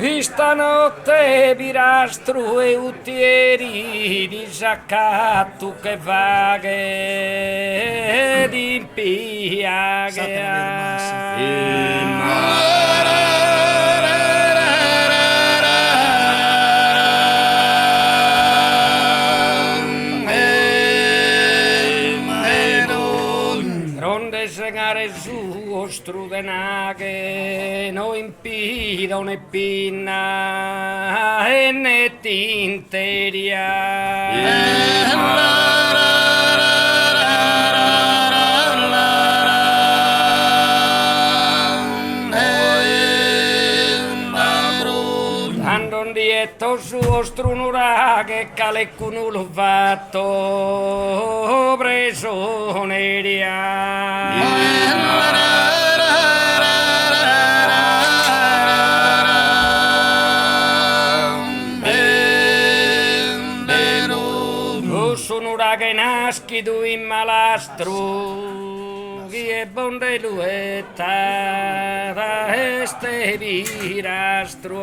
Istanotte Pirastru 'e Utieri disacattu che faghet in piaghea. Pro nde segare su 'ostru tenaghe no impido ne pinna e ne tinteria. Tando ndi 'eto su 'ostru nuraghe calecunu lu fato presoneria. Cussu nuraghe naschidu in malastru chie bo nde lu 'etat est Pirastru.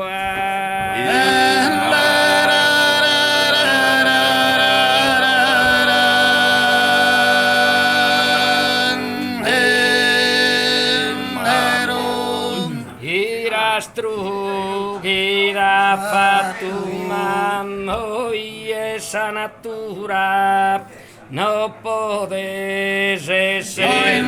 Pirastru chi t'at fatu mammoi e sa natura no podes esser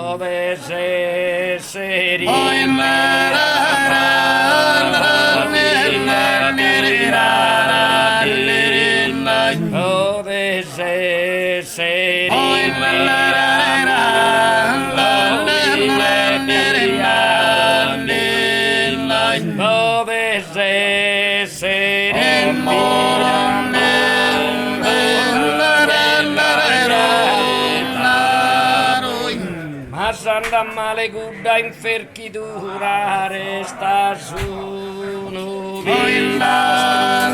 Podes esser Podes esser Podes esser Ma s'andat male cudda inferchidura restas unu pilastru.